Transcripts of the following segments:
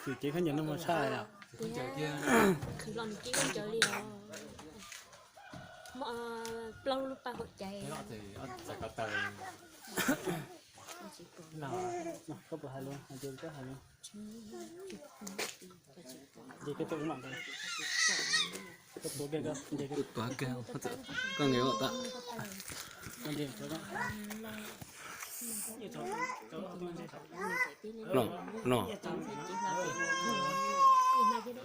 Khwv cev khaub ncaws no mas tshaj os. Khwv los nws cev khaub ncaws li os. Muaj plaub lub paj huam caiv. Koj puas hais lus? Hais ces koj hais lus. Ces koj tuav koj, koj nqis ta.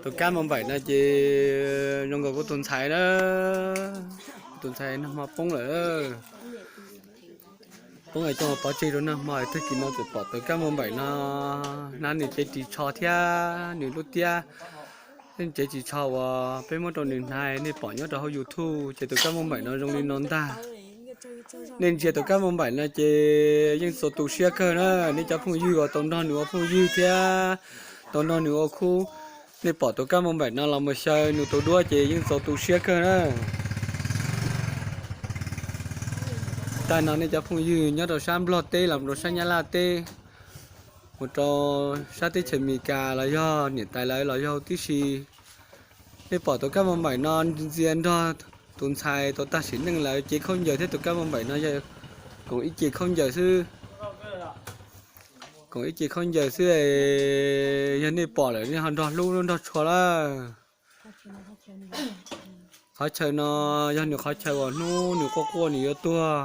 Tus kab npauj npaim no ces zoo nkaus kuv tus ntxhais na, tus ntxhais nag hmo poob lawm. Poob es coj pov tseg rau nag hmo, tag kis no txawm pom tus kab npauj npaim no hnab nws cev ris tsho thiab nws lub tiab, cev ris tsho uas peb muab rau nws hnav nej pom nyob rau hauv YouTube ces tus kab npauj npaim no zoo li no ntag. Nej ntsia tus kab npauj npaim no ces yeej txaus tu siab kawg na, nej cov phooj ywg uas tau nrog nws ua phooj ywg thiab tau nrog nws ua khub, nej pom tus kab npauj npaim no los mus xyaw nws tus duab ces yeej txaus tu siab kawg na. Tag no nej cov phooj ywg nyob rau sab Nplog teb los rau sab Nyab Laj teb, mus rau sab teb chaws Amelikas los yog niam tais lawv los yog tib si, nej pom tus kab npauj npaim no ntxias nrog tus ntxhais tau tag sim neej lawm, cev khaub ncaws thiab tus kab npauj npaim no yog koom ib ce khaub ncaws xwb. Koom ib ce khaub ncaws xwb, yog nej pom lawm nej ho nrog hlub nrog tshua lawm. Qhov chaw no yog nws qhov chaw uas hnub nws quaj quaj nws yuav tuag,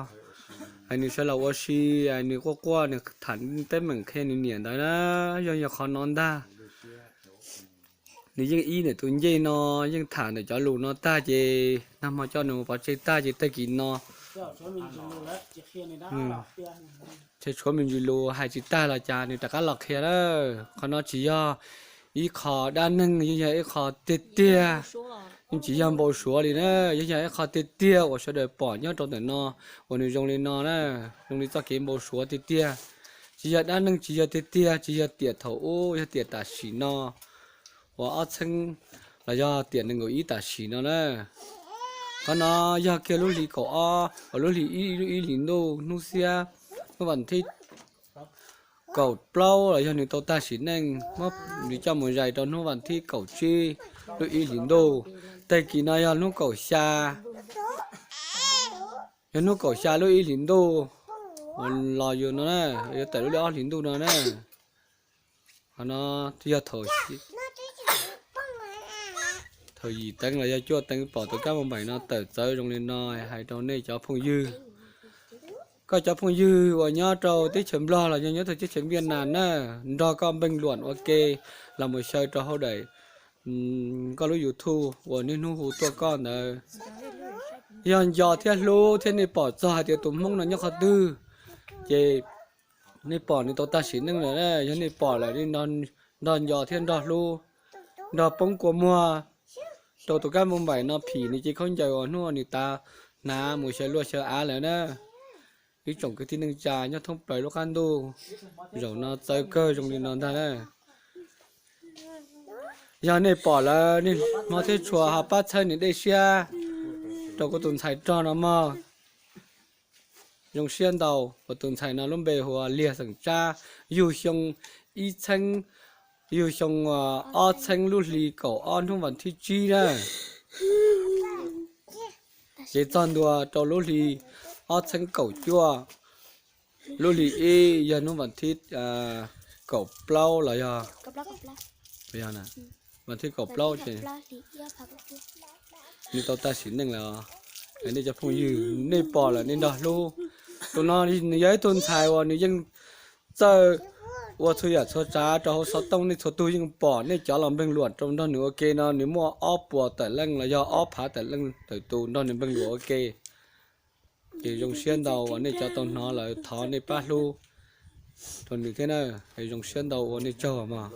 es nws sawv los ua si, es nws quaj quaj nws tham teeb meem qhia nws niam ntawd na, yog yog qhov no ntag. Nws yeej ib ntawm tus ncej no, yeej tham ntawm cov lus no tag ces nag hmo coj nws mus pov tseg tag ces tag kis no ces tshuav me ntsis lus hais tsis tag los cas nws rov qab los qhia na. Qhov no tsis yog ib qho dab neeg, yeej yog ib qho tiag tiag, yeej tsis yog npau suav li na, yeej yog ib qho tiag tiag uas sawv daws pom nyob rau ntawm no uas nws zoo li no na, zoo li txoj kev npau suav tiag tiag. Tsis yog dab neeg, tsis yog tiag tiag, tsis yog tiam thaum ub, yog tiam tam sim no uas ob txheeb los yog tiam nees nkaum ib tam sim no na. Qhov no yog kiag lub hli kaum ob uas lub hli ib, lub ib hlis ntuj hnub xiab hnub vas thib kaum plaub los yog nws tau tag sim neej, muab nws coj mus zais rau hnub vas thib kaum tsib lub ib hlis ntuj. Tag kis no yog hnub kaum xya, yog hnub kaum xya lub ib hlis ntuj los yus no na, yuav tawm lub ob hlis ntuj no na. Qhov no yog thaum yim teev los yog cuaj teev pom tus kab npauj npaim no tawm txawv zoo li no, hais rau nej cov phooj ywg. Koj cov phooj ywg uas nyob rau teb chaws Nplog los yog nyob rau teb chaws Npiaj Nas na, nrog koj npeej luam ua ke los mus xyaw rau hauv daim koj lub YouTube uas niaj hnub hu tuaj koj ntawd. Yog nco thiab hlub thiab nej pom txog hais tias tus Hmoob no nyob qhov twg, ces nej pom nws tau tag sim neej lawm, yog nej pom lawm nej nrog nco thiab nrog hlub, nrog poob kua muag rau tus kab npauj npaim no phim nws cev khaub ncaws uas hnub nws tav hnav mus xyaw luaj xyaw av lawm na. Ib tsoom kwv tij neej tsa nyob thoob plaws lub qab ntuj, zaum no txawv kawg zoo li no ntag na. Yog nej pom lawm nej hmov thiab tshua ho pab txhawb nws dej siab rau kuv tus ntxhais rog no mog. Zoo siab ntau, kuv tus ntxhais no lub npe hu ua Liag Xeem Tsab, yug xyoo ib txheeb, yug xyoo ob txheeb lub hli kaum ob hnub vas thib tsib na. Ces txog ntua rau lub hli ob txheeb kaum cuaj, lub hli ib yog hnub vas thib kaum plaub los yog, vas thib kaum plaub ces nws tau tag sim neej lawm. Nej cov phooj ywg nej pom lawm nej nrog hlub. Tus no nws yog ib tug ntxhais uas nws yeej txawj ua txhua yam txhua tsav rau hauv xov tooj, nej txhua tug yeej pom, nej cov los npeeg luam rau nrog nws ua ke no nws muaj ob puas tawm leej los yog ob phav tawm leej tawm tus nrog nws npeeg luam ua ke. Ces zoo siab ntau uas nej cov tau hnov lawm thov nej pab hlub rau nws thiab na. Zoo siab ntau ua nej tsaug mog.